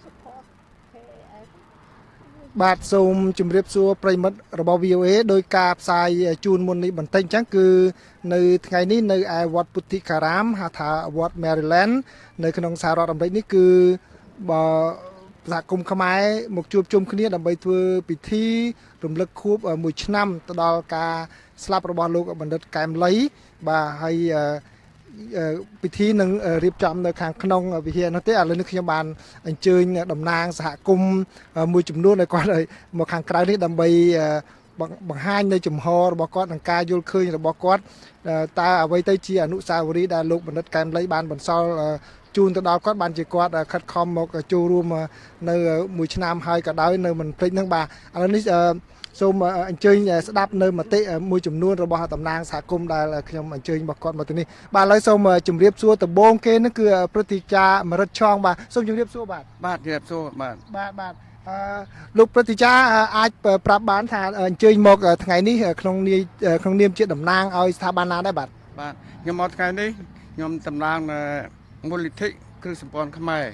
Support KAF. បាទសូមជម្រាបសួរប្រិយមិត្តរបស់ VOA ដោយការផ្សាយជូនមុននេះបន្តិចអញ្ចឹងគឺនៅថ្ងៃនេះនៅឯវត្តពុទ្ធិការាមហៅថាវត្ត Maryland នៅក្នុងសហរដ្ឋអាមេរិកនេះគឺបើសហគមន៍ខ្មែរមកជួបជុំគ្នាដើម្បីធ្វើពិធីរំលឹកខួបមួយឆ្នាំទៅដល់ការស្លាប់របស់លោកបណ្ឌិតកែមលីបាទហើយពិធីនឹងរៀបចំនៅខាងក្នុងវិហារនោះទេឥឡូវនេះខ្ញុំបានអញ្ជើញតំណាងសហគមន៍មួយចំនួនឲ្យគាត់មកខាងក្រៅនេះដើម្បីបង្ហាញនៅជំហររបស់គាត់និងការយល់ឃើញរបស់គាត់តើអ្វីទៅជាអនុស្សាវរីយ៍ដែលលោកបណ្ឌិតកែមលីបានបន្សល់ជូនទៅដល់គាត់បានជាគាត់ខិតខំមកចូលរួមនៅមួយឆ្នាំហើយក៏ដោយនៅមិនភ្លេចហ្នឹងបាទឥឡូវនេះសូមអញ្ជើញស្ដាប់នៅមតិមួយចំនួនរបស់តំណាងសហគមន៍ដែលខ្ញុំអញ្ជើញរបស់គាត់មកទីនេះបាទឥឡូវសូមជម្រាបសួរដំបូងគេនោះគឺព្រឹទ្ធាចារ្យមរិទ្ធឆងបាទសូមជម្រាបសួរបាទ បាទជម្រាបសួរបាទ បាទបាទអឺលោកព្រឹទ្ធាចារ្យអាចប្រាប់បានថាអញ្ជើញមកថ្ងៃនេះក្នុងនាមក្នុងនាមជាតំណាងឲ្យស្ថាប័នណាដែរបាទ បាទខ្ញុំមកថ្ងៃនេះខ្ញុំតំណាងមូលនិធិគ្រឹះសម្ព័ន្ធខ្មែរ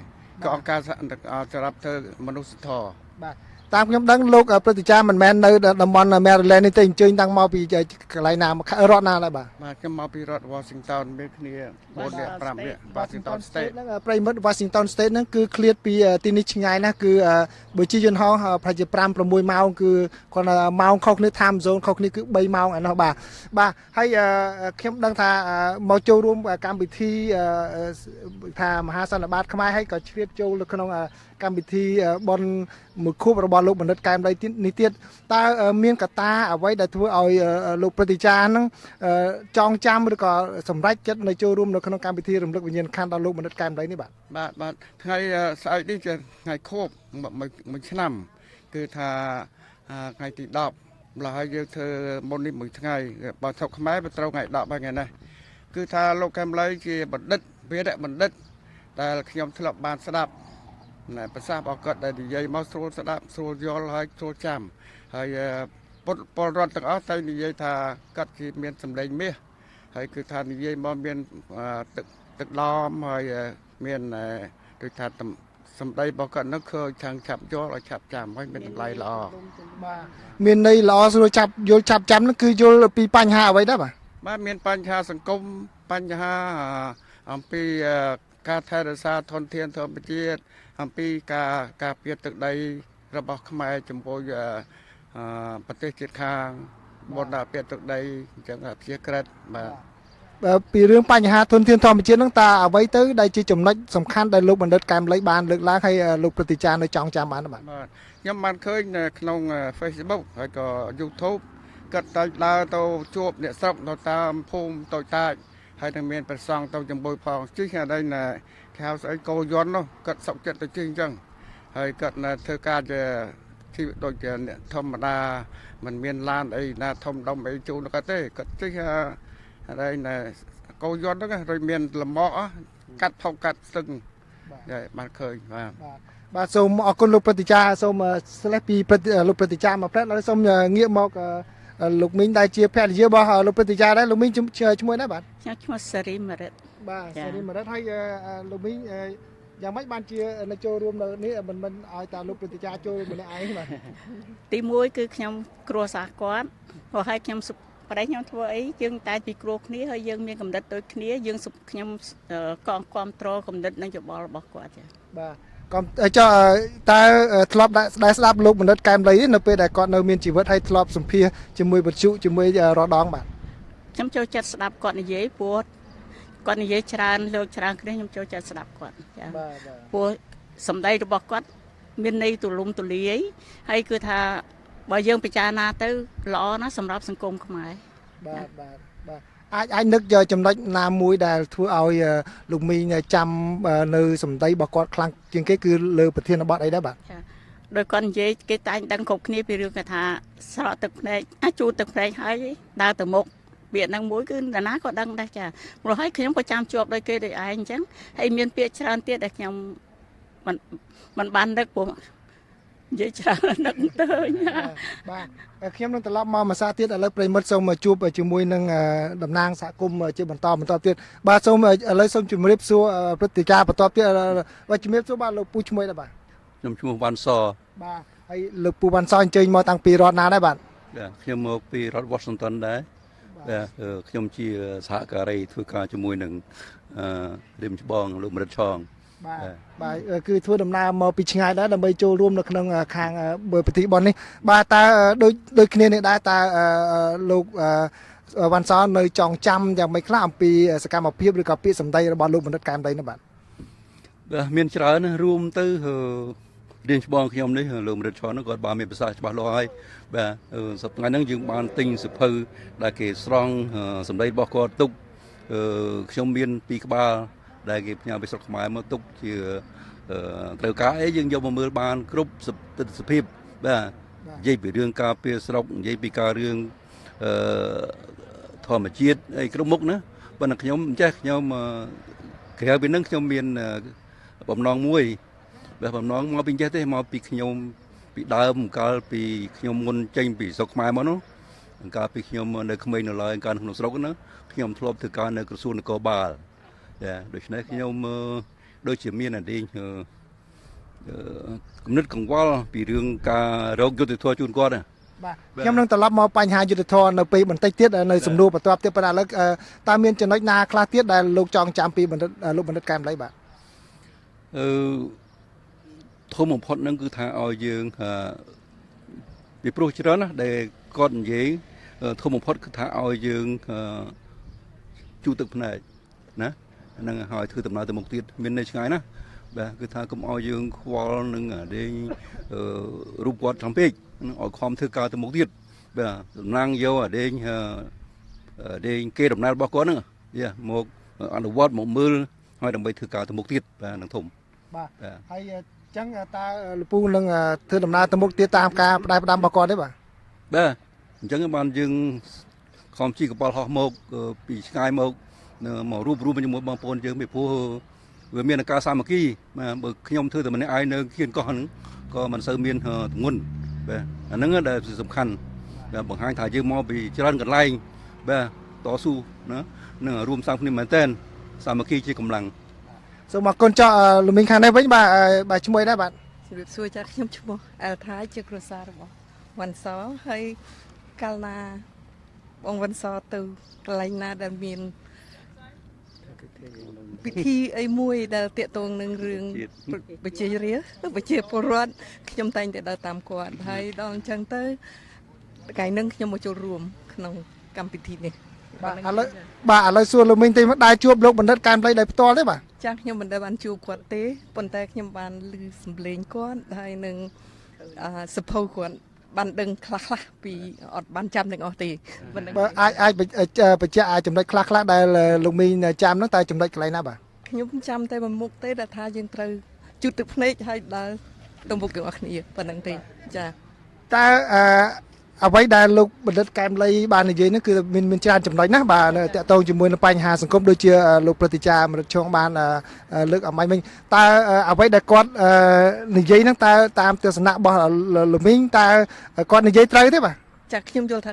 ក៏អង្គការសម្រាប់ធ្វើមនុស្សធម៌ បាទតាមខ្ញុំដឹងលោកព្រឹទ្ធាចារ្យមិនមែននៅតំបន់ Maryland នេះទេអញ្ជើញតាំងមកពីកន្លែងណារដ្ឋណាដែរបាទ បាទខ្ញុំមកពីរដ្ឋ Washington មានគ្នា4នាក់5នាក់ Washington State ហ្នឹងប្រិយមិត្ត Washington State ហ្នឹងគឺឃ្លាតពីទីនេះឆ្ងាយណាស់គឺបើជិះយន្តហោះប្រហែលជា5 6ម៉ោងគឺគាត់ម៉ោងខុសគ្នា time zone ខុសគ្នាគឺ3ម៉ោងឯណោះបាទបាទហើយខ្ញុំដឹងថាមកចូលរួមកម្មវិធីថាមហាសន្និបាតខ្មែរហើយក៏ជ្រាបចូលនៅក្នុងកម្មវិធីបុណ្យមួយខួបរបស់លោកបណ្ឌិតកែមលីនេះទៀតតើមានកត្តាអ្វីដែលធ្វើឲ្យលោកព្រឹទ្ធាចារ្យហ្នឹងចងចាំឬក៏សម្រេចចិត្តនៅចូលរួមនៅក្នុងកម្មវិធីរំលឹកវិញ្ញាណក្ខន្ធដល់លោកបណ្ឌិតកែមលីនេះបាទ បាទបាទថ្ងៃស្អែកនេះជាថ្ងៃខួបមួយឆ្នាំគឺថាថ្ងៃទី10ម្ល៉េះហើយយើងធ្វើមុននេះមួយថ្ងៃបើស្រុកខ្មែរវាត្រូវថ្ងៃ10ហើយថ្ងៃនេះគឺថាលោកកែមលីជាបណ្ឌិតវីរៈបណ្ឌិតដែលខ្ញុំធ្លាប់បានស្ដាប់ណែប្រសាសន៍របស់គាត់ដែលនិយាយមកស្រួលស្ដាប់ស្រួលយល់ហើយស្រួលចាំហើយពុទ្ធពលរដ្ឋទាំងអស់តែនិយាយថាគាត់ជាមានសម្លេងមាសហើយគឺថានិយាយមកមានទឹកទឹកដមហើយមានដូចថាសម្ដីរបស់គាត់នោះឃើញខាងឆាប់យល់ឲ្យឆាប់ចាំហើយមានតម្លៃល្អ បាទមានន័យល្អស្រួលចាប់យល់ចាប់ចាំនោះគឺយល់ពីបញ្ហាអ្វីដែរបាទ បាទមានបញ្ហាសង្គមបញ្ហាអំពីការថែរក្សាធនធានធម្មជាតិអំពីការការពារទឹកដីរបស់ខ្មែរចំពោះប្រទេសជិតខាងបុណ្យពារទឹកដីអញ្ចឹងជាក្រិតបាទ ពីរឿងបញ្ហាធនធានធម្មជាតិហ្នឹងតើអ្វីទៅដែលជាចំណុចសំខាន់ដែលលោកបណ្ឌិតកែមលីបានលើកឡើងហើយលោកព្រឹទ្ធាចារ្យនៅចងចាំបានបាទ បាទខ្ញុំបានឃើញនៅក្នុង Facebook ហើយក៏ YouTube គាត់តែដើរទៅជួបអ្នកស្រុកនៅតាមភូមិតូចតាចហើយនឹងមានព្រះសង្ឃទៅជាមួយផងជិះអីណាគេហៅស្អីគោយន្តនោះគាត់សុកចិត្តទៅជិះអញ្ចឹងហើយគាត់នៅធ្វើការជាជីវិតដូចជាអ្នកធម្មតាមិនមានឡានអីណាធំដុំអីជូនគាត់ទេគាត់ជិះអីណាគោយន្តហ្នឹងរួចមានលម៉កកាត់ផុកកាត់ស្ទឹងបានឃើញបាទ បាទសូមអរគុណលោកព្រឹទ្ធាចារ្យសូមស្លេះពីលោកព្រឹទ្ធាចារ្យមកផ្លែតហើយសូមងាកមកលោកមីងដែលជាភរិយារបស់លោកព្រឹទ្ធាចារ្យដែរលោកមីងឈ្មោះណាបាទ ខ្ញុំឈ្មោះសេរីមរិទ្ធ បាទសេរីមរិទ្ធហើយលោកមីងយ៉ាងម៉េចបានជានៅចូលរួមនៅនេះមិនមិនឲ្យតាលោកព្រឹទ្ធាចារ្យចូលម្នាក់ឯងបាទ ទី1គឺខ្ញុំគ្រួសារគាត់ព្រោះឲ្យខ្ញុំប្តីខ្ញុំធ្វើអីយើងតែពីគ្រួគ្នាហើយយើងមានកំណត់ដូចគ្នាយើងខ្ញុំកងគ្រប់គ្រងកំណត់និងយោបល់របស់គាត់ចា៎ បាទកុំចុះតើធ្លាប់ដែរស្ដាប់លោកបណ្ឌិតកែមលីនៅពេលដែលគាត់នៅមានជីវិតហើយធ្លាប់សម្ភាសជាមួយវិទ្យុជាមួយរដងបាទ ខ្ញុំចូលចិត្តស្ដាប់គាត់និយាយព្រោះគាត់និយាយច្រើនលើកច្រើនគ្នាខ្ញុំចូលចិត្តស្ដាប់គាត់ចាព្រោះសម្ដីរបស់គាត់មានន័យទូលំទូលាយហើយគឺថាបើយើងពិចារណាទៅល្អណាស់សម្រាប់សង្គមខ្មែរ បាទបាទបាទអាចអាចនឹកយកចំណុចណាមួយដែលធ្វើឲ្យលោកមីងចាំនៅសម្ដីរបស់គាត់ខ្លាំងជាងគេគឺលើប្រធានបទអីដែរបាទ ចាដោយគាត់និយាយគេតែងដឹងគ្រប់គ្នាពីរឿងគេថាស្រក់ទឹកភ្នែកជូតទឹកភ្នែកហើយដើរទៅមុខពាក្យហ្នឹងមួយគឺនរណាក៏ដឹងដែរចាព្រោះហើយខ្ញុំក៏ចាំជាប់ដោយគេដោយឯងអញ្ចឹងហើយមានពាក្យច្រើនទៀតដែលខ្ញុំមិនមិនបាននឹកព្រោះនិយាយច្រើននឹកទៅ បាទខ្ញុំនឹងត្រឡប់មកមួយសាទៀតឥឡូវប្រិយមិត្តសូមជួបជាមួយនឹងតំណាងសហគមន៍ជាបន្តបន្តទៀតបាទសូមឥឡូវសូមជម្រាបសួរព្រឹទ្ធាចារ្យបន្តទៀតបាទជម្រាបសួរបាទលោកពូឈ្មោះដែរបាទ ខ្ញុំឈ្មោះវ៉ាន់ស បាទហើយលោកពូវ៉ាន់សអញ្ជើញមកតាំងពីរដ្ឋណាដែរបាទ បាទខ្ញុំមកពីរដ្ឋ Washington ដែរបាទខ្ញុំជាសហការីធ្វើការជាមួយនឹងអឺរៀមច្បងលោកមរិតឆង បាទបាទគឺធ្វើដំណើរមកពីឆ្ងាយដែរដើម្បីចូលរួមនៅក្នុងខាងពិធីបុណ្យនេះបាទតើដូចដូចគ្នានេះដែរតើលោកវ៉ាន់សនៅចងចាំយ៉ាងម៉េចខ្លះអំពីសកម្មភាពឬក៏ពាក្យសម្ដីរបស់លោកបណ្ឌិតកែមលីនោះបាទ បាទមានច្រើនណាស់រួមទៅរៀនច្បងខ្ញុំនេះលោកមរិតឆនហ្នឹងគាត់បានមានប្រសាសន៍ច្បាស់លាស់ហើយបាទសប្តាហ៍ហ្នឹងយើងបានទិញសភៅដែលគេស្រង់សម្ដីរបស់គាត់ទុកខ្ញុំមានពីរក្បាលដែលគេផ្ញើពីស្រុកខ្មែរមកទុកជាត្រូវការអីយើងយកមកមើលបានគ្រប់ទិដ្ឋភាពបាទនិយាយពីរឿងការពារស្រុកនិយាយពីការរឿងអឺធម្មជាតិអីគ្រប់មុខណាប៉ុន្តែខ្ញុំមិនចេះខ្ញុំក្រៅពីហ្នឹងខ្ញុំមានបំណងមួយបាទបំណងមកពីចេះទេមកពីខ្ញុំពីដើមកាលពីខ្ញុំមុនចេញពីស្រុកខ្មែរមកនោះកាលពីខ្ញុំនៅក្មេងនៅឡើយកាលក្នុងស្រុកណាខ្ញុំធ្លាប់ធ្វើការនៅក្រសួងនគរបាលចាដូច្នេះខ្ញុំដូចជាមានអតីតគំនិតកង្វល់ពីរឿងការរកយុត្តិធម៌ជូនគាត់ណា បាទខ្ញុំនឹងត្រឡប់មកបញ្ហាយុត្តិធម៌នៅពេលបន្តិចទៀតនៅសំណួរបន្ទាប់ទៀតប៉ុន្តែឥឡូវតើមានចំណុចណាខ្លះទៀតដែលលោកចងចាំពីបណ្ឌិតលោកបណ្ឌិតកែមលីបាទ អឺធំបំផុតនឹងគឺថាឲ្យយើងពីព្រោះច្រើនណាស់ដែលគាត់និយាយធំបំផុតគឺថាឲ្យយើងជូរទឹកភ្នែកណាហ្នឹងហើយធ្វើដំណើរទៅមុខទៀតមាននៅឆ្ងាយណាបាទគឺថាកុំឲ្យយើងខ្វល់នឹងដេញរូបគាត់ចំពេកឲ្យខំធ្វើការទៅមុខទៀតបាទតំណាងយកអាដេញដេញគេដំណើររបស់គាត់ហ្នឹងយ៉ាមកអនុវត្តមកមើលហើយដើម្បីធ្វើការទៅមុខទៀតបាទនឹងធំ បាទហើយអញ្ចឹងតើលោកពូនឹងធ្វើដំណើរទៅមុខទៀតតាមការផ្ដែផ្ដាំរបស់គាត់ទេបាទ បាទអញ្ចឹងបានយើងខំជិះកប៉ាល់ហោះមកពីឆ្ងាយមកមករួបរួមជាមួយបងប្អូនយើងពីព្រោះវាមានការសាមគ្គីបាទបើខ្ញុំធ្វើតែម្នាក់ឯងនៅគៀនកោះហ្នឹងក៏មិនសូវមានទម្ងន់បាទអាហ្នឹងដែលសំខាន់បាទបង្ហាញថាយើងមកពីច្រើនកន្លែងបាទតស៊ូណានឹងរួមសាមគ្គីមែនតើសាមគ្គីជាកម្លាំង សូមអរគុណចោះលោកមីងខាងនេះវិញបាទបាទឈ្មោះដែរបាទ ជំរាបសួរចាខ្ញុំឈ្មោះអែលថាជាគ្រួសាររបស់វ៉ាន់សហើយកាលណាបងវ៉ាន់សទៅកន្លែងណាដែលមានពិធីអីមួយដែលតាក់ទងនឹងរឿងប្រជារាស្ត្រប្រជាពលរដ្ឋខ្ញុំតែងតែដើរតាមគាត់ហើយដល់អញ្ចឹងទៅថ្ងៃនេះខ្ញុំមកចូលរួមក្នុងកម្មវិធីនេះ បាទឥឡូវបាទឥឡូវសួរលោកមីងតិចមកដែរជួបលោកបណ្ឌិតកែមលីដោយផ្ទាល់ទេបាទ ចាខ្ញុំមិនដែលបានជួបគាត់ទេប៉ុន្តែខ្ញុំបានឮសំឡេងគាត់ហើយនឹងសភៅគាត់បានដឹងខ្លះខ្លះពីអត់បានចាំទាំងអស់ទេ បើអាចអាចបញ្ជាក់អាចចំណុចខ្លះខ្លះដែលលោកមីងចាំហ្នឹងតែចំណុចកន្លែងណាបាទ ខ្ញុំចាំតែមួយមុខទេដែលថាយើងត្រូវជូតទឹកភ្នែកហើយដើរទៅមុខទាំងអស់គ្នាប៉ុណ្្នឹងទេចា តើអឺអ្វីដែលលោកបណ្ឌិតកែមលីបាននិយាយហ្នឹងគឺមានមានច្រើនចំណុចណាស់បាទតាក់ទងជាមួយនឹងបញ្ហាសង្គមដូចជាលោកប្រតិចាមរិទ្ធឈងបានលើកអមាញ់វិញតើអ្វីដែលគាត់និយាយហ្នឹងតើតាមទស្សនៈរបស់លោកមីងតើគាត់និយាយត្រូវទេបាទ ចាខ្ញុំយល់ថា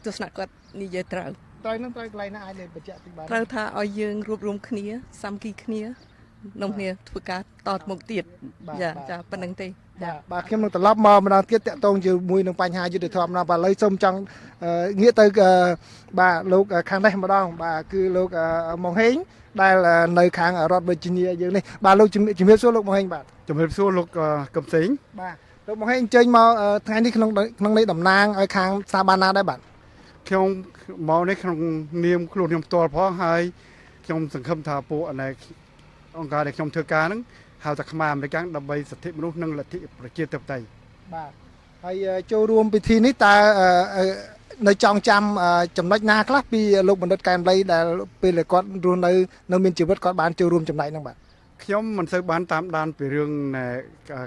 ទស្សនៈគាត់និយាយត្រូវ ត្រូវហ្នឹងត្រូវកន្លែងណាអាចបញ្ជាក់តិចបាទ ត្រូវថាឲ្យយើងរួបរวมគ្នាសាមគ្គីគ្នានំគ្នាធ្វើការតទៅមុខទៀតចាចាប៉ុណ្្នឹងទេ បាទខ្ញុំនឹងត្រឡប់មកម្ដងទៀតតាក់ទងជាមួយនឹងបញ្ហាយុត្តិធម៌ម្ដងបាទឥឡូវសូមចង់ងាកទៅបាទលោកខាងនេះម្ដងបាទគឺលោកម៉ុងហេងដែលនៅខាងរដ្ឋវិជាយើងនេះបាទលោកជំរាបសួរលោកម៉ុងហេងបាទ ជំរាបសួរលោកកឹមសេង បាទលោកម៉ុងហេងអញ្ជើញមកថ្ងៃនេះក្នុងក្នុងន័យតំណាងឲ្យខាងស្ថាប័នណាដែរបាទ ខ្ញុំមកនេះក្នុងនាមខ្លួនខ្ញុំផ្ទាល់ផងហើយខ្ញុំសង្ឃឹមថាពួកអង្គការដែលខ្ញុំធ្វើការហ្នឹងហៅថាខ្មែរអាមេរិកដើម្បីសិទ្ធិមនុស្សនិងលទ្ធិប្រជាធិបតេយ្យ បាទហើយចូលរួមពិធីនេះតើនៅចងចាំចំណុចណាខ្លះពីលោកបណ្ឌិតកែមលីដែលពេលគាត់រស់នៅនៅមានជីវិតគាត់បានចូលរួមចំណែកហ្នឹងបាទ ខ្ញុំមិនសូវបានតាមដានពីរឿង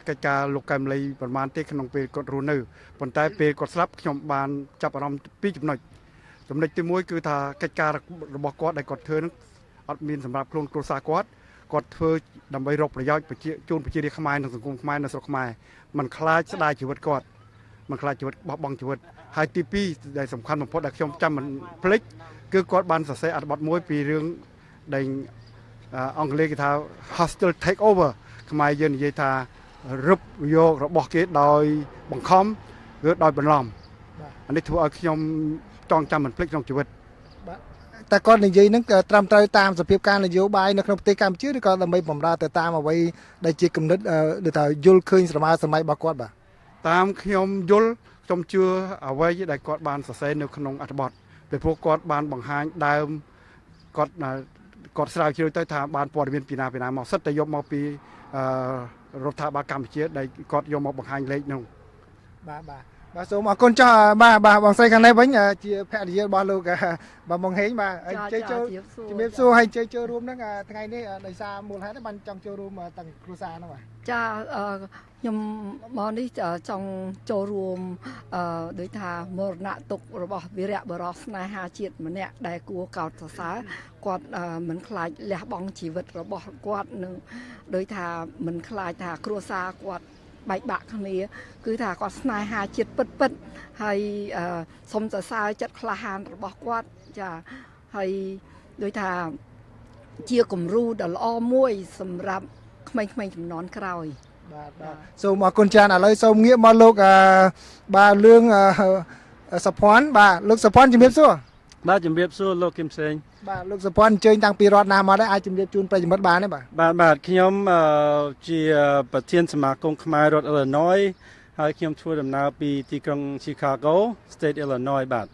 កិច្ចការលោកកែមលីប្រហែលទេក្នុងពេលគាត់រស់នៅប៉ុន្តែពេលគាត់ស្លាប់ខ្ញុំបានចាប់អារម្មណ៍ពីរចំណុចចំណុចទី1គឺថាកិច្ចការរបស់គាត់ដែលគាត់ធ្វើហ្នឹងអត់មានសម្រាប់ខ្លួនគ្រួសារគាត់គាត់ធ្វើដើម្បីរកប្រយោជន៍ប្រជាជូនប្រជារាស្ត្រខ្មែរនិងសង្គមខ្មែរនៅស្រុកខ្មែរមិនខ្លាចស្ដាយជីវិតគាត់មិនខ្លាចជីវិតបោះបង់ជីវិតហើយទី2ដែលសំខាន់បំផុតដែលខ្ញុំចាំមិនភ្លេចគឺគាត់បានសរសេរអត្ថបទមួយពីរឿងដែលអង់គ្លេសគេថា hostile take over ខ្មែរយើងនិយាយថា រឹបយករបស់គេដោយបង្ខំឬដោយបន្លំអានេះធ្វើឲ្យខ្ញុំចងចាំមិនភ្លេចក្នុងជីវិតបាទតែគាត់និយាយហ្នឹងត្រឹមត្រូវតាមសភាពការនយោបាយនៅក្នុងប្រទេសកម្ពុជាឬក៏ដើម្បីបំរើទៅតាមអ្វីដែលជាគំនិតដូចថាយល់ឃើញស្រមើសម័យរបស់គាត់បាទតាមខ្ញុំយល់ខ្ញុំជឿអ្វីដែលគាត់បានសរសេរនៅក្នុងអត្ថបទពីព្រោះគាត់បានបង្ហាញដើមគាត់ស្រាវជ្រាវទៅថាបានព័ត៌មានពីណាមកសិតតែយកមកពីរដ្ឋាភិបាលកម្ពុជាដែលគាត់យកមកបង្ហាញលេខនោះបាទបាទបាទសូមអរគុណចុះបាទបាទបងស្រីខាងនេះវិញជាភរិយារបស់លោកបាទបងហេងបាទអញ្ជើញចូលជំរាបសួរហើយអញ្ជើញចូលរួមហ្នឹងថ្ងៃនេះដោយសារមូលហេតុបានចង់ចូលរួមទាំងគ្រួសារហ្នឹងបាទចាខ្ញុំមកនេះចង់ចូលរួមដូចថាមរណទុក្ខរបស់វីរៈបុរសស្នេហាជាតិម្នាក់ដែលគួរកោតសរសើរគាត់មិនខ្លាចលះបង់ជីវិតរបស់គាត់នឹងដូចថាមិនខ្លាចថាគ្រួសារគាត់បែកបាក់គ្នាគឺថាគាត់ស្នេហាជាតិពិតពិតហើយសូមសរសើរចិត្តក្លាហានរបស់គាត់ចាហើយដូចថាជាគំរូដ៏ល្អមួយសម្រាប់ក្មេងៗជំនាន់ក្រោយបាទបាទសូមអរគុណច្រើនឥឡូវសូមងាកមកលោកបាទលឿងសុភ័ណ្ឌបាទលោកសុភ័ណ្ឌជំរាបសួរបាទជំរាបសួរលោកគឹមសេងបាទលោកសុភ័ណ្ឌអញ្ជើញតាំងពីរដ្ឋណាមកដែរអាចជំរាបជូនប្រិយមិត្តបានទេបាទបាទបាទខ្ញុំជាប្រធានសមាគមខ្មែររដ្ឋ Illinois ហើយខ្ញុំធ្វើដំណើរពីទីក្រុង Chicago State Illinois បាទ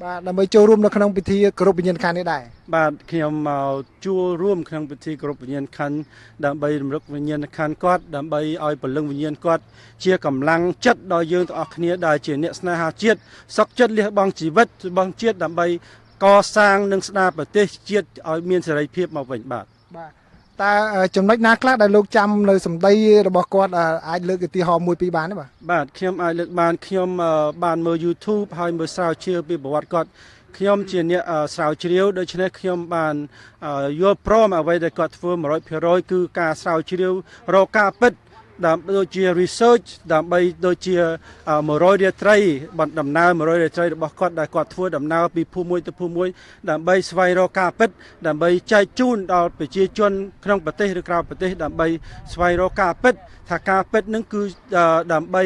បាទដើម្បីចូលរួមនៅក្នុងពិធីគោរពវិញ្ញាណក្ខន្ធនេះដែរបាទខ្ញុំមកចូលរួមក្នុងពិធីគោរពវិញ្ញាណក្ខន្ធដើម្បីរំលឹកវិញ្ញាណក្ខន្ធគាត់ដើម្បីឲ្យព្រលឹងវិញ្ញាណគាត់ជាកម្លាំងចិត្តដល់យើងទាំងអស់គ្នាដែលជាអ្នកស្នេហាជាតិសុខចិត្តលះបង់ជីវិតរបស់ជាតិដើម្បីកសាងនិងស្ដារប្រទេសជាតិឲ្យមានសេរីភាពមកវិញបាទបាទតើចំណុចណាខ្លះដែលលោកចាំនៅសម្ដីរបស់គាត់អាចលើកឧទាហរណ៍មួយពីរបានទេបាទបាទខ្ញុំអាចលើកបានខ្ញុំបានមើល YouTube ហើយមើលស្រាវជ្រាវពីប្រវត្តិគាត់ខ្ញុំជាអ្នកស្រាវជ្រាវដូច្នេះខ្ញុំបានយល់ព្រមអ្វីដែលគាត់ធ្វើ 100% គឺការស្រាវជ្រាវរកការពិតដើម្បីដូចជា research ដើម្បីដូចជា100រាត្រីដំណើរ100រាត្រីរបស់គាត់ដែលគាត់ធ្វើដំណើរពីភូមិមួយទៅភូមិមួយដើម្បីស្វែងរកការពិតដើម្បីចែកជូនដល់ប្រជាជនក្នុងប្រទេសឬក្រៅប្រទេសដើម្បីស្វែងរកការពិតថាការពិតនឹងគឺដើម្បី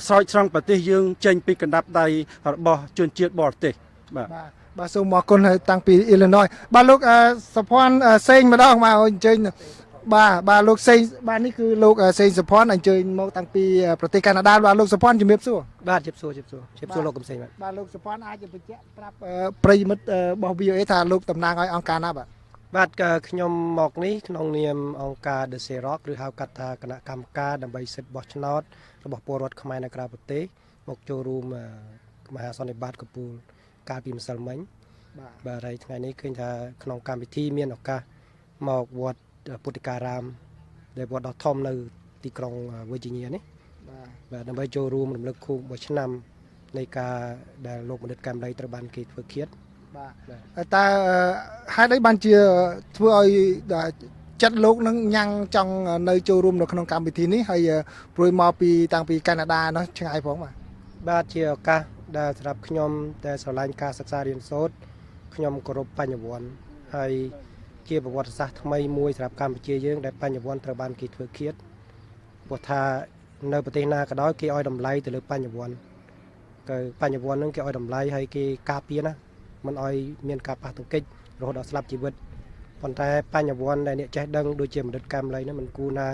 ស្រោចស្រង់ប្រទេសយើងចេញពីកណ្ដាប់ដៃរបស់ជនជាតិបរទេសបាទបាទសូមអរគុណតាំងពី Illinois បាទលោកសុភ័ណ្ឌសេងម្ដងបាទអញ្ជើញបាទបាទលោកសេងបាទនេះគឺលោកសេងសុភ័ណ្ឌអញ្ជើញមកតាំងពីប្រទេសកាណាដាបាទលោកសុភ័ណ្ឌជំរាបសួរបាទជំរាបសួរជំរាបសួរលោកកំសេងបាទបាទលោកសុភ័ណ្ឌអាចបញ្ជាក់ប្រាប់ប្រិយមិត្តរបស់ VOA ថាលោកតំណាងឲ្យអង្គការណាបាទបាទខ្ញុំមកនេះក្នុងនាមអង្គការ The Serok ឬហៅកាត់ថាគណៈកម្មការដើម្បីសិទ្ធិបោះឆ្នោតរបស់ពលរដ្ឋខ្មែរនៅក្រៅប្រទេសមកចូលរួមមហាសន្និបាតកំពូលកាលពីម្សិលមិញបាទហើយថ្ងៃនេះឃើញថាក្នុងកម្មវិធីមានឱកាសមកវត្តពុទ្ធិការាមដែលវត្តដ៏ធំនៅទីក្រុង Virginia នេះបាទដើម្បីចូលរួមរំលឹកខួប1ឆ្នាំនៃការដែលលោកបណ្ឌិតកែមលីត្រូវបានគេធ្វើឃាតបាទតើហេតុអីបានជាធ្វើឲ្យចិត្តលោកនឹងញ៉ាំងចង់នៅចូលរួមនៅក្នុងកម្មវិធីនេះហើយព្រួយមកពីតាំងពីកាណាដានោះឆ្ងាយផងបាទបាទជាឱកាសដែលសម្រាប់ខ្ញុំដែលស្រឡាញ់ការសិក្សារៀនសូត្រខ្ញុំគោរពបញ្ញវន្តហើយជាប្រវត្តិសាស្ត្រថ្មីមួយសម្រាប់កម្ពុជាយើងដែលបញ្ញវន្តត្រូវបានគេធ្វើឃាតព្រោះថានៅប្រទេសណាក៏ដោយគេឲ្យតម្លៃទៅលើបញ្ញវន្តគឺបញ្ញវន្តនឹងគេឲ្យតម្លៃហើយគេការពារណាមិនឲ្យមានការប៉ះទង្គិចរហូតដល់ស្លាប់ជីវិតប៉ុន្តែបញ្ញវន្តដែលអ្នកចេះដឹងដូចជាបណ្ឌិតកែមលីនេះមិនគួរណា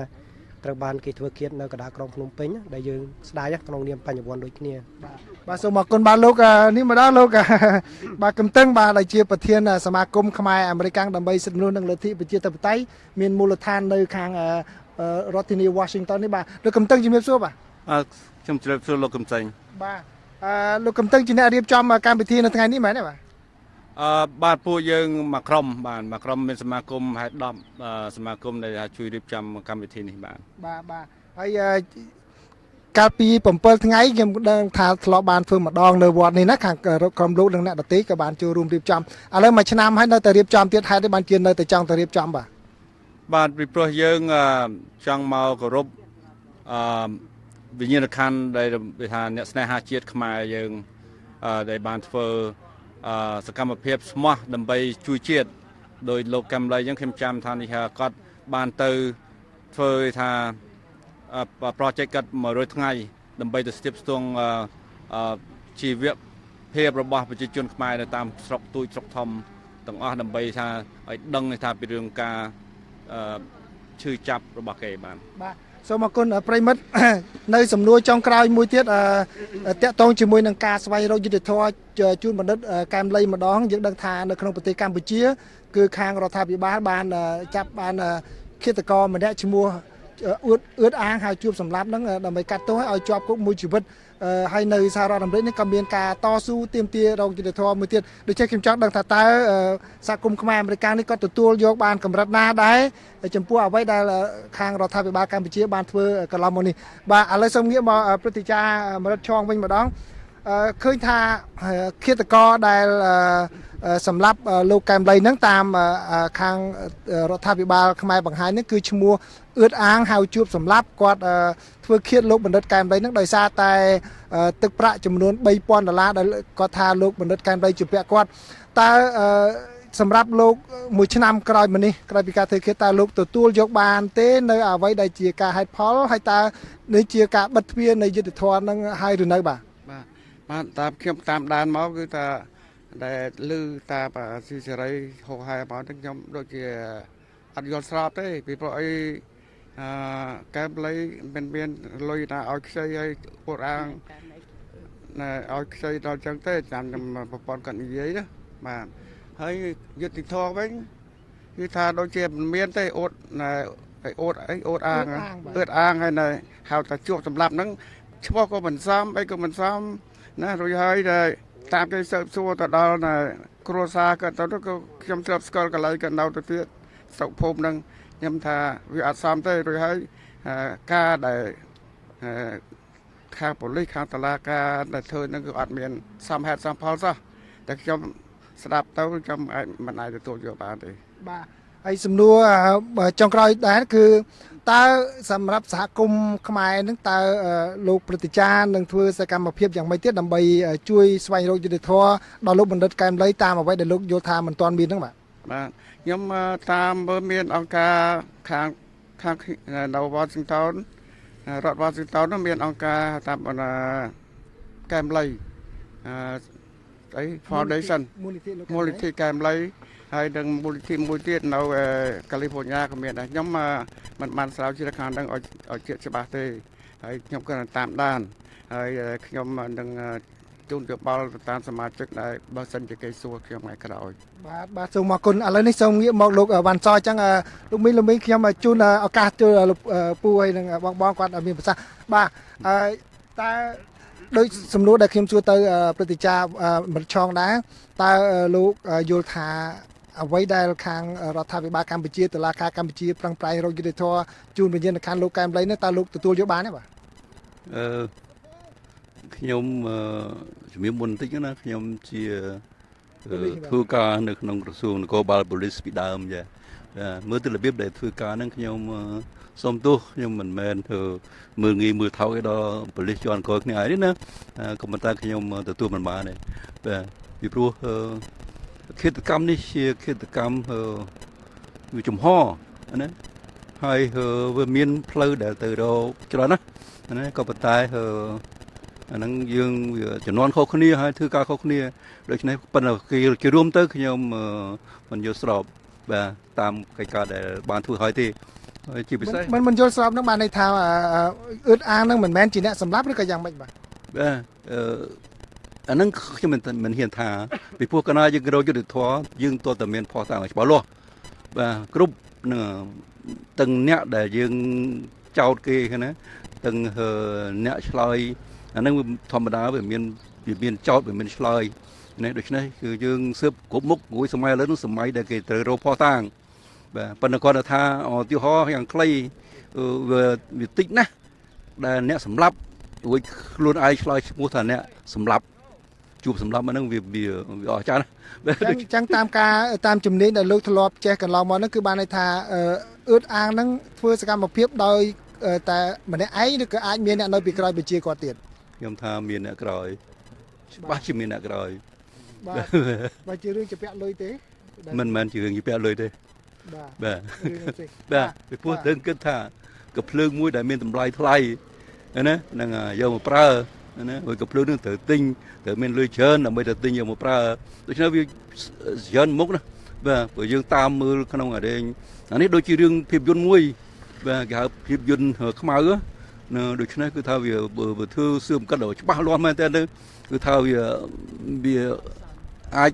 ត្រូវបានគេធ្វើឃាតនៅកណ្ដាលក្រុងភ្នំពេញដែលយើងស្ដាយក្នុងនាមបញ្ញវន្តដូចគ្នាបាទសូមអរគុណបាទលោកនេះមកដល់លោកបាទកំតឹងបាទដែលជាប្រធានសមាគមខ្មែរអាមេរិកដើម្បីសិទ្ធិមនុស្សនិងលទ្ធិប្រជាធិបតេយ្យមានមូលដ្ឋាននៅខាងរដ្ឋធានី Washington នេះបាទលោកកំតឹងជំរាបសួរបាទខ្ញុំជំរាបសួរលោកកំសែងបាទលោកកំតឹងជាអ្នករៀបចំកម្មវិធីនៅថ្ងៃនេះមែនទេបាទបាទពួកយើងមួយក្រុមបាទមួយក្រុមមានសមាគមហេតុ10សមាគមដែលជួយរៀបចំកម្មវិធីនេះបាទបាទបាទហើយកាលពី7ថ្ងៃខ្ញុំដឹងថាធ្លាប់បានធ្វើម្ដងនៅវត្តនេះណាខាងក្រុមលោកនិងអ្នកដទៃក៏បានចូលរួមរៀបចំឥឡូវមួយឆ្នាំហើយនៅតែរៀបចំទៀតហេតុអីបានជានៅតែចង់ទៅរៀបចំបាទបាទពីព្រោះយើងចង់មកគោរពវិញ្ញាណក្ខន្ធដែលគេថាអ្នកស្នេហាជាតិខ្មែរយើងដែលបានធ្វើសកម្មភាពស្មោះដើម្បីជួយជាតិដោយលោកកែមលីអញ្ចឹងខ្ញុំចាំថានេះគាត់បានទៅធ្វើថា project គាត់100ថ្ងៃដើម្បីទៅស្ទាបស្ទង់ជីវភាពរបស់ប្រជាជនខ្មែរនៅតាមស្រុកទូចស្រុកធំទាំងអស់ដើម្បីថាឲ្យដឹងថាពីរឿងការឈឺចាប់របស់គេបាទ បាទសូមអរគុណប្រិមិត្តនៅសំណួរចុងក្រោយមួយទៀតតាក់ទងជាមួយនឹងការស្វែងរកយុត្តិធម៌ជូនបណ្ឌិតកែមលីម្ដងយើងដឹងថានៅក្នុងប្រទេសកម្ពុជាគឺខាងរដ្ឋាភិបាលបានចាប់បានឃាតករម្នាក់ឈ្មោះអឿតអឿតអាងហើយជួបសម្លាប់ហ្នឹងដើម្បីកាត់ទោសឲ្យជាប់គុកមួយជីវិតហើយនៅសហរដ្ឋអាមេរិកនេះក៏មានការតស៊ូទាមទាររកយុត្តិធម៌មួយទៀតដូច្នេះខ្ញុំចង់ដឹងថាតើសហគមន៍ខ្មែរអាមេរិកនេះក៏ទទួលយកបានកម្រិតណាដែរចំពោះអ្វីដែលខាងរដ្ឋាភិបាលកម្ពុជាបានធ្វើកន្លងមកនេះបាទឥឡូវសូមងាកមកព្រឹទ្ធាចារ្យមរិទ្ធឆងវិញម្ដងឃើញថាឃាតករដែលសម្លាប់លោកកែមលីហ្នឹងតាមខាងរដ្ឋាភិបាលខ្មែរបង្ហាញហ្នឹងគឺឈ្មោះអឿតអាងហៅជួបសម្លាប់គាត់ធ្វើឃាតលោកបណ្ឌិតកែមលីហ្នឹងដោយសារតែទឹកប្រាក់ចំនួន3000ដុល្លារដែលគាត់ថាលោកបណ្ឌិតកែមលីជំពាក់គាត់តើសម្រាប់លោកមួយឆ្នាំក្រោយមកនេះក្រោយពីការធ្វើឃាតតើលោកទទួលយកបានទេនៅអ្វីដែលជាការហេតុផលហើយតើនេះជាការបិទទ្វារនៃយុត្តិធម៌ហ្នឹងហើយឬនៅបាទបាទតាមខ្ញុំតាមដានមកគឺថាដែលឮតាមស៊ីសេរីហោហែមកហ្នឹងខ្ញុំដូចជាអត់យល់ស្របទេពីព្រោះអីកែមលីមិនមានលុយណាឲ្យខ្ចីឲ្យពួកអាងណែឲ្យខ្ចីដល់ចឹងទេតាមប្រព័ន្ធគាត់និយាយណាបាទហើយយុត្តិធម៌វិញគឺថាដូចជាមិនមានទេអួតណែអួតអីអួតអាងអឿតអាងហើយណែហៅថាជួបសម្លាប់ហ្នឹងឈ្មោះក៏មិនសមអីក៏មិនសមណារួចហើយដែលតាមគេស៊ើបសួរទៅដល់ណែគ្រួសារគាត់ទៅក៏ខ្ញុំធ្លាប់ស្គាល់កន្លែងគាត់នៅទៅទៀតស្រុកភូមិហ្នឹងខ្ញុំថាវាអត់សមទេរួចហើយការដែលខាងប៉ូលីសខាងតុលាការដែលធ្វើហ្នឹងគឺអត់មានសមហេតុសមផលសោះតែខ្ញុំស្ដាប់ទៅខ្ញុំអាចមិនអាចទទួលយកបានទេបាទហើយសំណួរចុងក្រោយដែរគឺតើសម្រាប់សហគមន៍ខ្មែរនឹងតើលោកព្រឹទ្ធាចារ្យនឹងធ្វើសកម្មភាពយ៉ាងម៉េចទៀតដើម្បីជួយស្វែងរកយុត្តិធម៌ដល់លោកបណ្ឌិតកែមលីតាមអ្វីដែលលោកយល់ថាមិនទាន់មានហ្នឹងបាទបាទខ្ញុំតាមមើលមានអង្គការខាងនៅ Washington រដ្ឋ Washington នោះមានអង្គការតាមកែមលីអី Foundation មូលនិធិកែមលីហើយនឹងមូលនិធិមួយទៀតនៅកាលីហ្វ័រញ៉ាក៏មានដែរខ្ញុំមិនបានស្រាវជ្រាវខាងហ្នឹងឲ្យជាច្បាស់ទេហើយខ្ញុំក៏តាមដានហើយខ្ញុំនឹងជូនយោបល់ទៅតាមសមាជិកដែរបើសិនជាគេសួរខ្ញុំថ្ងៃក្រោយបាទសូមអរគុណឥឡូវនេះសូមងាកមកលោកវ៉ាន់សអញ្ចឹងលោកមីងខ្ញុំជូនឱកាសជូនលោកពូហើយនឹងបងគាត់ឲ្យមានប្រសាសន៍បាទតើដោយសំណួរដែលខ្ញុំសួរទៅព្រឹទ្ធាចារ្យមរិទ្ធឆងដែរតើលោកយល់ថាអ្វីដែលខាងរដ្ឋាភិបាលកម្ពុជាតុលាការកម្ពុជាប្រឹងប្រែងរកយុត្តិធម៌ជូនវិញ្ញាណក្ខន្ធលោកកែមលីនេះតើលោកទទួលយកបានទេបាទខ្ញុំជំរាបមុនបន្តិចណាខ្ញុំជាធ្វើការនៅក្នុងក្រសួងនគរបាលប៉ូលីសពីដើមចាមើលទៅរបៀបដែលធ្វើការហ្នឹងខ្ញុំសូមទោសខ្ញុំមិនមែនធ្វើមើលងាយមើលថោកឯដល់ប៉ូលីសជាន់ក្រោយគ្នាឯនេះណាក៏ប៉ុន្តែខ្ញុំទទួលមិនបានទេបាទពីព្រោះឃាតកម្មនេះជាឃាតកម្មវាចំហណាហើយវាមានផ្លូវដែលទៅរកច្រើនណាស់ណាក៏ប៉ុន្តែអាហ្នឹងយើងវាចំនួនខុសគ្នាហើយធ្វើការខុសគ្នាដូច្នេះប៉ុន្តែគេរួមទៅខ្ញុំមិនយល់ស្របបាទតាមកិច្ចការដែលបានធ្វើហើយទេជាពិសេសមិនយល់ស្របហ្នឹងបានន័យថាអឿតអាងហ្នឹងមិនមែនជាអ្នកសម្លាប់ឬក៏យ៉ាងម៉េចបាទបាទអាហ្នឹងខ្ញុំមិនហ៊ានថាពីព្រោះកាលណាយើងរកយុត្តិធម៌យើងទល់តែមានភស្តុតាងឲ្យច្បាស់លាស់បាទគ្រប់នឹងទាំងអ្នកដែលយើងចោទគេណាទាំងអ្នកឆ្លើយអាហ្នឹងធម្មតាវាមានចោទវាមានឆ្លើយនេះដូច្នេះគឺយើងស៊ើបគ្រប់មុខរួយសម័យឥឡូវនោះសម័យដែលគេត្រូវរកភស្តុតាងបាទប៉ុន្តែគាត់ថាឧទាហរណ៍យ៉ាងខ្លីវាតិចណាស់ដែលអ្នកសម្លាប់រួចខ្លួនឯងឆ្លើយឈ្មោះថាអ្នកសម្លាប់ជួបសម្លាប់ហ្នឹងវាអស្ចារ្យណាស់អញ្ចឹងតាមការតាមជំនាញដែលលោកធ្លាប់ចេះកន្លងមកហ្នឹងគឺបានន័យថាអឿតអាងហ្នឹងធ្វើសកម្មភាពដោយតែម្នាក់ឯងឬក៏អាចមានអ្នកនៅពីក្រោយបញ្ជាគាត់ទៀតខ្ញុំថាមានអ្នកក្រោយច្បាស់ជាមានអ្នកក្រោយបាទបើជារឿងជាពាក់លុយទេមិនមែនជារឿងជាពាក់លុយទេបាទបាទពីព្រោះយើងគិតថា កាភ្លើងមួយដែលមានតម្លៃថ្លៃណាហ្នឹងយកមកប្រើណាព្រោះកាភ្លើងនឹងត្រូវទិញត្រូវមានលុយច្រើនដើម្បីទៅទិញយកមកប្រើដូច្នេះវាច្រើនមុខណាបាទព្រោះយើងតាមមើលក្នុងអារែងអានេះដូចជារឿងភាពយន្តមួយបាទគេហៅភាពយន្តខ្មៅណាដូច្នេះគឺថាវាធ្វើសឿមកាត់ដល់ច្បាស់លាស់មែនតើទៅគឺថាវាអាច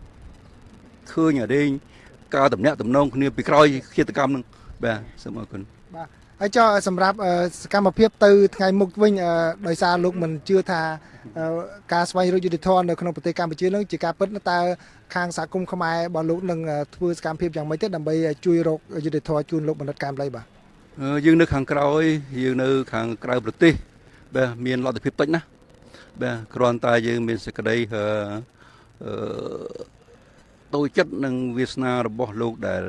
ឃើញអារែងការតំណាក់តំណងគ្នាពីក្រោយឃាតកម្មនឹងបាទសូមអរគុណបាទហើយចុះសម្រាប់សកម្មភាពទៅថ្ងៃមុខវិញដោយសារលោកមិនជឿថាការស្វែងរកយុត្តិធម៌នៅក្នុងប្រទេសកម្ពុជានឹងជាការពិតតើខាងសហគមន៍ខ្មែររបស់លោកនឹងធ្វើសកម្មភាពយ៉ាងម៉េចទេដើម្បីជួយរកយុត្តិធម៌ជូនលោកបណ្ឌិតកែមឡីបាទយើងនៅខាងក្រោយយើងនៅខាងក្រៅប្រទេសបាទមានលទ្ធភាពតិចណាស់បាទគ្រាន់តែយើងមានសេចក្តីតូចចិត្តនឹងវាសនារបស់លោកដែល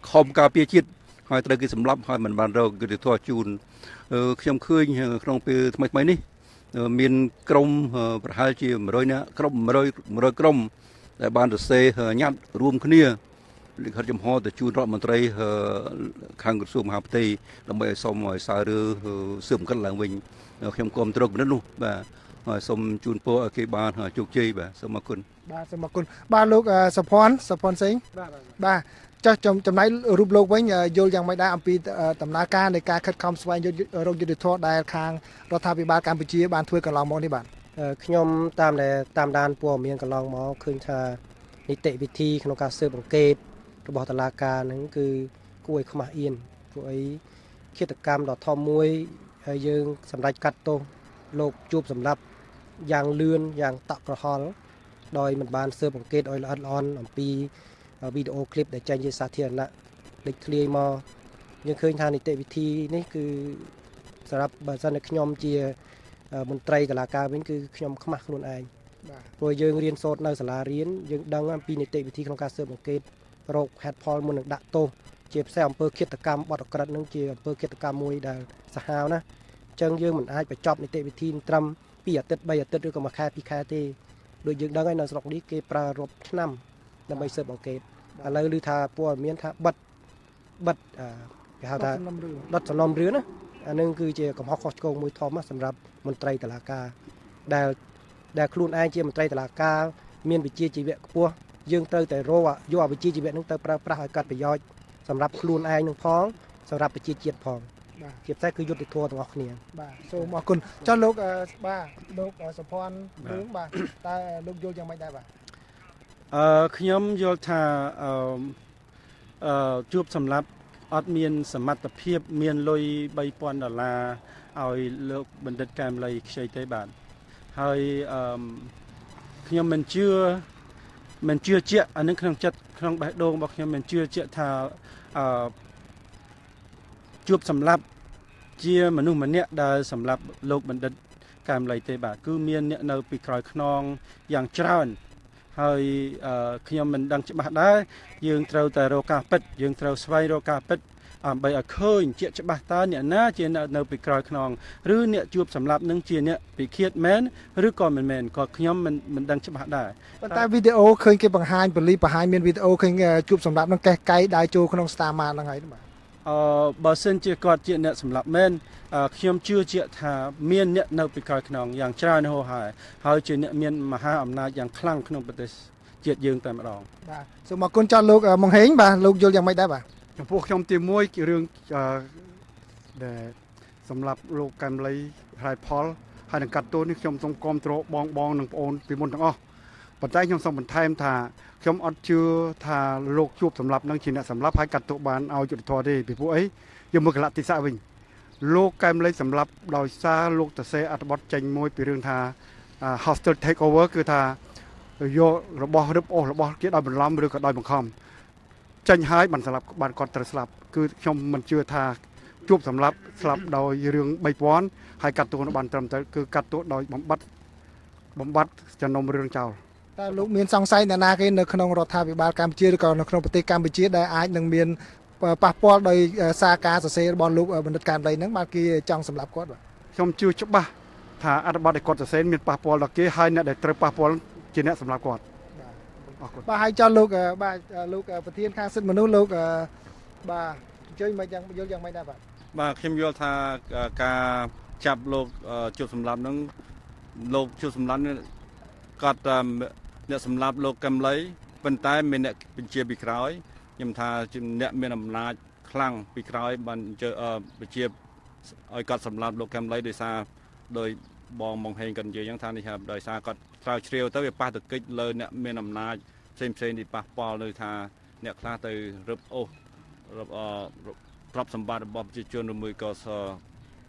ខំការពារជាតិហើយត្រូវគេសម្លាប់ហើយមិនបានរកយុត្តិធម៌ជូនខ្ញុំឃើញក្នុងពេលថ្មីៗនេះមានក្រុមប្រហែលជា100នាក់ក្រុម100ក្រុមដែលបានសរសេរញត្តិរួមគ្នាលិខិតចំហទៅជូនរដ្ឋមន្ត្រីខាងក្រសួងមហាផ្ទៃដើម្បីឲ្យសុំឲ្យសើរើស៊ើបអង្កេតឡើងវិញខ្ញុំគាំទ្រគំនិតនោះបាទហើយសូមជូនពរឲ្យគេបានជោគជ័យបាទសូមអរគុណបាទសូមអរគុណបាទលោកសុភ័ណ្ឌសេងបាទចុះចំណែករូបលោកវិញយល់យ៉ាងម៉េចដែរអំពីដំណើរការនៃការខិតខំស្វែងរកយុត្តិធម៌ដែលខាងរដ្ឋាភិបាលកម្ពុជាបានធ្វើកន្លងមកនេះបាទខ្ញុំតាមដែលតាមដានព័ត៌មានកន្លងមកឃើញថានីតិវិធីក្នុងការស៊ើបអង្កេតរបស់តុលាការហ្នឹងគឺគួរឲ្យខ្មាស់អៀនព្រោះអីឃាតកម្មដ៏ធំមួយហើយយើងសម្រេចកាត់ទោសលោកជួបសម្លាប់យ៉ាងលឿនយ៉ាងតក់ក្រហល់ដោយមិនបានស៊ើបអង្កេតឲ្យល្អិតល្អន់អំពីវីដេអូឃ្លីបដែលចេញជាសាធារណៈលេចធ្លាយមកយើងឃើញថានីតិវិធីនេះគឺសម្រាប់បើសិនតែខ្ញុំជាមន្ត្រីតុលាការវិញគឺខ្ញុំខ្មាស់ខ្លួនឯងព្រោះយើងរៀនសូត្រនៅសាលារៀនយើងដឹងអំពីនីតិវិធីក្នុងការស៊ើបអង្កេតរកហេតុផលមុននឹងដាក់ទោសជាពិសេសអំពើឃាតកម្មបទឧក្រិដ្ឋនឹងជាអំពើឃាតកម្មមួយដែលសាហាវណាអញ្ចឹងយើងមិនអាចបញ្ចប់នីតិវិធីត្រឹម2អាទិត្យ3អាទិត្យឬក៏1ខែ2ខែទេដូចយើងដឹងហើយនៅស្រុកនេះគេប្រើរាប់ឆ្នាំដើម្បីស៊ើបអង្កេតឥឡូវឮថាព័ត៌មានថាបិទគេហៅថាដុតសំណុំរឿងណាអានឹងគឺជាកំហុសខុសឆ្គងមួយធំសម្រាប់មន្ត្រីតុលាការដែលខ្លួនឯងជាមន្ត្រីតុលាការមានវិជ្ជាជីវៈខ្ពស់យើងត្រូវតែរកយកវិជ្ជាជីវៈនឹងទៅប្រើប្រាស់ឲ្យកើតប្រយោជន៍សម្រាប់ខ្លួនឯងនឹងផងសម្រាប់ប្រជាជាតិផងជាពិសេសគឺយុត្តិធម៌ទាំងអស់គ្នាបាទសូមអរគុណចុះលោកបាទលោកសុភ័ណ្ឌរឿងបាទតើលោកយល់យ៉ាងម៉េចដែរបាទខ្ញុំយល់ថាជួបសម្លាប់អត់មានសមត្ថភាពមានលុយ$3000ឲ្យលោកបណ្ឌិតកែមឡីខ្ចីទេបាទហើយខ្ញុំមិនជឿជាក់អានឹងក្នុងចិត្តក្នុងបេះដូងរបស់ខ្ញុំមិនជឿជាក់ថាជួបសម្លាប់ជាមនុស្សម្នាក់ដែលសម្លាប់លោកបណ្ឌិតកែមឡីទេបាទគឺមានអ្នកនៅពីក្រោយខ្នងយ៉ាងច្រើនហើយខ្ញុំមិនដឹងច្បាស់ដែរយើងត្រូវតែរកការពិតយើងត្រូវស្វែងរកការពិតដើម្បីឲ្យឃើញជាក់ច្បាស់តើអ្នកណាជាអ្នកនៅពីក្រោយខ្នងឬអ្នកជួបសម្លាប់នឹងជាអ្នកពិឃាតមែនឬក៏មិនមែនក៏ខ្ញុំមិនដឹងច្បាស់ដែរប៉ុន្តែវីដេអូឃើញគេបង្ហាញប៉ូលីសបង្ហាញមានវីដេអូឃើញជួបសម្លាប់នឹងកេះកៃដើរចូលក្នុងស្តារម៉ាតហ្នឹងហើយបាទបើសិនជាគាត់ជាអ្នកសម្លាប់មែនខ្ញុំជឿជាក់ថាមានអ្នកនៅពីក្រោយខ្នងយ៉ាងច្រើនហូរហែហើយជាអ្នកមានមហាអំណាចយ៉ាងខ្លាំងក្នុងប្រទេសជាតិយើងតែម្ដងបាទសូមអរគុណចោលលោកម៉ុងហេងបាទលោកយល់យ៉ាងម៉េចដែរបាទចំពោះខ្ញុំទី1គឺរឿងដែលសម្រាប់លោកកែមឡីហៃផលហើយនឹងកាត់ទោសនេះខ្ញុំសូមគាំទ្របងនិងប្អូនពីមុនទាំងអស់ប៉ុន្តែខ្ញុំសូមបន្ថែមថាខ្ញុំអត់ជឿថាលោកជួបសម្លាប់នឹងជាអ្នកសម្លាប់ហើយកាត់ទោសបានឲ្យយុត្តិធម៌ទេពីព្រោះអីយើងមើលកលៈទេសៈវិញលោកកែមឡីសម្លាប់ដោយសារលោកតសេអត្ថបទចេញមួយពីរឿងថា hostile take over គឺថាយករបស់រឹបអូសរបស់គេដោយបន្លំឬក៏ដោយបង្ខំចេញហើយបានស្លាប់បានគាត់ត្រូវស្លាប់គឺខ្ញុំមិនជឿថាជួបសម្លាប់ស្លាប់ដោយរឿង3000ហើយកាត់ទោសបានត្រឹមត្រូវគឺកាត់ទោសដោយបំបត្តិចំណុំរឿងចោលតើលោកមានសង្ស័យអ្នកណាគេនៅក្នុងរដ្ឋាភិបាលកម្ពុជាឬក៏នៅក្នុងប្រទេសកម្ពុជាដែលអាចនឹងមានប៉ះពាល់ដោយសារការសរសេររបស់លោកបណ្ឌិតកែមឡីហ្នឹងបាទគេចង់សម្លាប់គាត់បាទខ្ញុំជឿច្បាស់ថាអត្ថបទដែលគាត់សរសេរមានប៉ះពាល់ដល់គេហើយអ្នកដែលត្រូវប៉ះពាល់ជាអ្នកសម្លាប់គាត់អរគុណបាទហើយចុះលោកបាទលោកប្រធានខាងសិទ្ធិមនុស្សលោកបាទអញ្ជើញមកយ៉ាងយល់យ៉ាងម៉េចដែរបាទ បាទខ្ញុំយល់ថាការចាប់លោកជួបសម្លាប់នឹងលោកជួបសម្លាប់នេះគាត់អ្នកសម្លាប់លោកកែមឡីប៉ុន្តែមានអ្នកបញ្ជាពីក្រោយខ្ញុំថាជាអ្នកមានអំណាចខ្លាំងពីក្រោយបានបញ្ជាឲ្យគាត់សម្លាប់លោកកែមឡីដោយសារដោយបងបងហេងគាត់និយាយហ្នឹងថានេះដោយសារគាត់ស្រាវជ្រាវទៅវាប៉ះទង្គិចលើអ្នកមានអំណាចផ្សេងផ្សេងទីប៉ះពាល់នៅថាអ្នកខ្លះទៅរឹបអូសរឹបទ្រព្យសម្បត្តិរបស់ប្រជាជនឬមួយក៏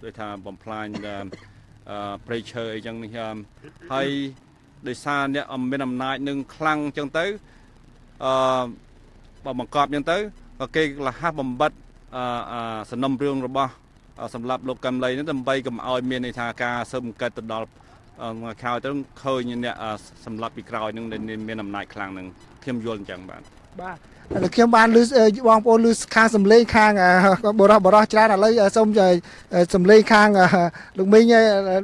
ដូចថាបំផ្លាញព្រៃឈើអីចឹងនេះហើយដោយសារអ្នកមានអំណាចនឹងខ្លាំងចឹងទៅបើបង្កប់ចឹងទៅក៏គេលះបំបិតសំណុំរឿងរបស់សម្រាប់លោកកែមឡីនេះដើម្បីកុំឲ្យមានន័យថាការស៊ើបអង្កេតទៅដល់ខោទៅឃើញអ្នកសម្រាប់ពីក្រោយនឹងមានអំណាចខ្លាំងនឹងខ្ញុំយល់អញ្ចឹងបាទ បាទខ្ញុំបានឮបងប្អូនឮខាងសំឡេងខាងបរោះបរោះច្រើនឥឡូវសូមសំឡេងខាងលោកមីង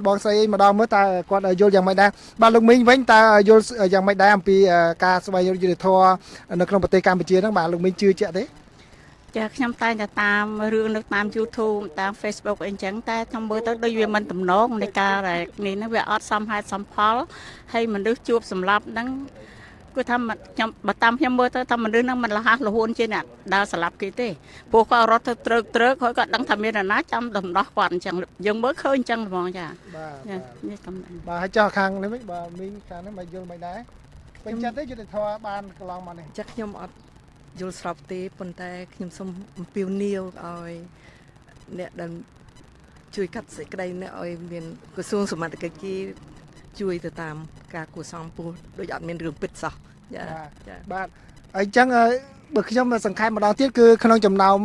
បងស្រីម្ដងមើលតើគាត់យល់យ៉ាងម៉េចដែរបាទលោកមីងវិញតើយល់យ៉ាងម៉េចដែរអំពីការស្វែងរកយុត្តិធម៌នៅក្នុងប្រទេសកម្ពុជាហ្នឹងបាទលោកមីងជឿជាក់ទេ ចាខ្ញុំតែងតែតាមរឿងនៅតាម YouTube តាម Facebook អីចឹងតែខ្ញុំមើលទៅដូចវាមិនទំនងនៃការដែលនេះហ្នឹងវាអត់សមហេតុសមផលហើយមនុស្សជួបសម្លាប់ហ្នឹងគឺថាខ្ញុំបើតាមខ្ញុំមើលទៅថាមនុស្សហ្នឹងមិនលះលហួនជាអ្នកដើរស្លាប់គេទេព្រោះគាត់រត់ទៅត្រើកត្រើកហើយគាត់ដឹងថាមាននរណាចាំដំណោះគាត់អញ្ចឹងយើងមើលឃើញអញ្ចឹងហ្មងចា បាទ នេះកំ បាទហើយចោះខាងនេះវិញបាទមីងខាងនេះមិនយល់មិនដែរពេញចិត្តទេយុត្តិធម៌បានកន្លងមកនេះ ចាខ្ញុំអត់យល់ស្របទេប៉ុន្តែខ្ញុំសូមអំពាវនាវឲ្យអ្នកដែលជួយកាត់សេចក្តីនេះឲ្យមានក្រសួងសមត្ថកិច្ចគេជួយទៅតាមការគួរសមពោះដូចអត់មានរឿងពិតសោះចា ចាបាទអញ្ចឹងបើខ្ញុំសង្ខេបម្ដងទៀតគឺក្នុងចំណោម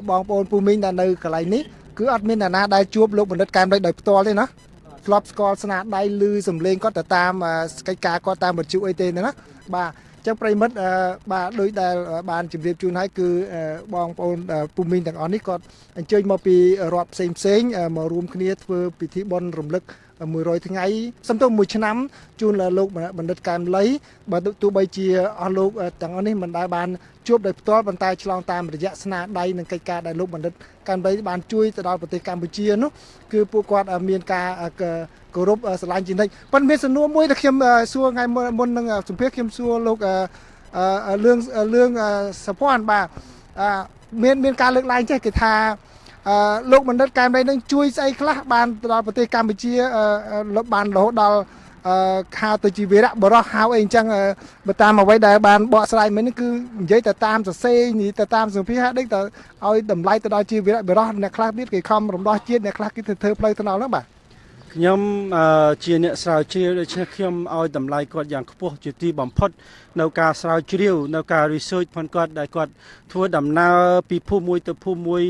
បងប្អូនពូមីងដែលនៅកន្លែងនេះគឺអត់មានអ្នកណាដែលជួបលោកបណ្ឌិតកែមលីដោយផ្ទាល់ទេណាធ្លាប់ស្គាល់ស្នាដៃឮសំឡេងគាត់ទៅតាមកិច្ចការគាត់តាមវិទ្យុអីទេណាបាទចឹងប្រិមិត្តបាទដោយដែលបានជម្រាបជូនហើយគឺបងប្អូនពូមីងទាំងអស់នេះគាត់អញ្ជើញមកពីរដ្ឋផ្សេងផ្សេងមករួមគ្នាធ្វើពិធីបុណ្យរំលឹក100ថ្ងៃសំទោស1ឆ្នាំជូនលោកបណ្ឌិតកែមលីបើទោះបីជាអស់លោកទាំងអស់នេះមិនដែលបានជួបដោយផ្ទាល់ប៉ុន្តែឆ្លងតាមរយៈស្នាដៃនិងកិច្ចការដែលលោកបណ្ឌិតកែមលីបានជួយទៅដល់ប្រទេសកម្ពុជានោះគឺពួកគាត់មានការគោរពស្រឡាញ់ជានិច្ចប៉ុន្តែមានសំណួរមួយដែលខ្ញុំសួរថ្ងៃមុននឹងសម្ភារខ្ញុំសួរលោកលឿងលឿងសុភ័ណ្ឌបាទមានការលើកឡើងចេះគេថាលោកបណ្ឌិតកែមលីនឹងជួយស្អីខ្លះបានទៅដល់ប្រទេសកម្ពុជាបានរហូតដល់ខៅទៅជាវីរៈបរោះហៅអីអញ្ចឹងបើតាមអ្វីដែលបានបកស្រាយមិញគឺនិយាយតែតាមសរសេរនិយាយតែតាមសម្ភារហាក់ដូចតែឲ្យតម្លៃទៅដល់ជាវីរៈបរោះអ្នកខ្លះទៀតគេខំរំដោះជាតិអ្នកខ្លះគេធ្វើផ្លូវថ្នល់ហ្នឹងបាទ ខ្ញុំជាអ្នកស្រាវជ្រាវដូច្នេះខ្ញុំឲ្យតម្លៃគាត់យ៉ាងខ្ពស់ជាទីបំផុតនៅការស្រាវជ្រាវនៅការ research ផងគាត់ដែលគាត់ធ្វើដំណើរពីភូមិមួយទៅភូមិមួយ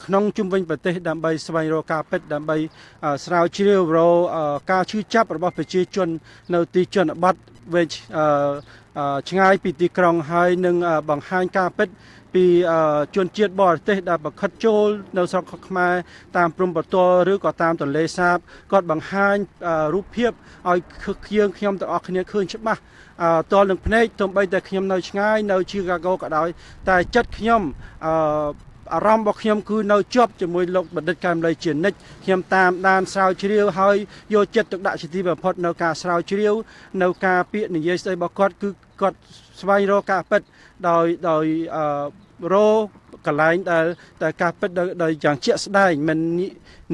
ក្នុងជុំវិញប្រទេសដើម្បីស្វែងរកការពិតដើម្បីស្រាវជ្រាវរកការឈឺចាប់របស់ប្រជាជននៅទីជនបទវែងឆ្ងាយពីទីក្រុងហើយនឹងបង្ហាញការពិតពីជនជាតិបរទេសដែលបង្ខិតចូលនៅស្រុកខ្មែរតាមព្រំប្រទល់ឬក៏តាមទន្លេសាបគាត់បង្ហាញរូបភាពឲ្យយើងខ្ញុំទាំងអស់គ្នាឃើញច្បាស់តលនឹងភ្នែកទោះបីតែខ្ញុំនៅឆ្ងាយនៅឈីកាហ្គោក៏ដោយតែចិត្តខ្ញុំអារម្មណ៍របស់ខ្ញុំគឺនៅជាប់ជាមួយលោកបណ្ឌិតកែមលីជានិច្ចខ្ញុំតាមដានស្រាវជ្រាវហើយយកចិត្តទុកដាក់ជាទីបំផុតនៅការស្រាវជ្រាវនៅការពាក្យនិយាយស្ដីរបស់គាត់គឺគាត់ស្វែងរកការពិតដោយដោយរកកន្លែងដែលតែការពិតដោយយ៉ាងជាក់ស្ដែងមិន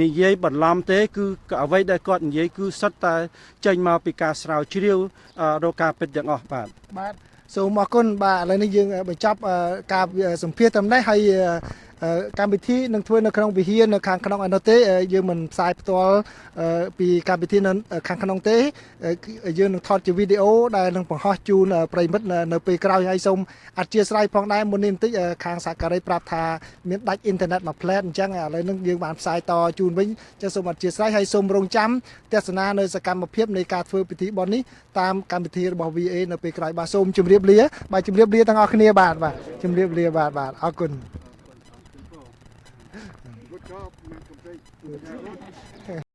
និយាយបន្លំទេគឺអ្វីដែលគាត់និយាយគឺសុទ្ធតែចេញមកពីការស្រាវជ្រាវរកការពិតទាំងអស់បាទ បាទសូមអរគុណបាទឥឡូវនេះយើងបញ្ចប់ការសម្ភាសន៍ត្រឹមនេះហើយកម្មវិធីនឹងធ្វើនៅក្នុងវិហារនៅខាងក្នុងឯនោះទេយើងមិនផ្សាយផ្ទាល់ពីកម្មវិធីនៅខាងក្នុងទេយើងនឹងថតជាវីដេអូដែលនឹងបង្ហោះជូនប្រិយមិត្តនៅពេលក្រោយហើយសូមអធ្យាស្រ័យផងដែរមុននេះបន្តិចខាងសហការីប្រាប់ថាមានដាច់អ៊ីនធឺណិតមួយផ្លែតអញ្ចឹងឥឡូវនេះយើងបានផ្សាយតជូនវិញចឹងសូមអធ្យាស្រ័យហើយសូមរងចាំទស្សនានៅសកម្មភាពនៃការធ្វើពិធីបុណ្យនេះតាមកម្មវិធីរបស់ VA នៅពេលក្រោយបាទសូមជម្រាបលាបាទជម្រាបលាទាំងអស់គ្នាបាទបាទជម្រាបលាបាទបាទអរគុណ Good job, man. Complete.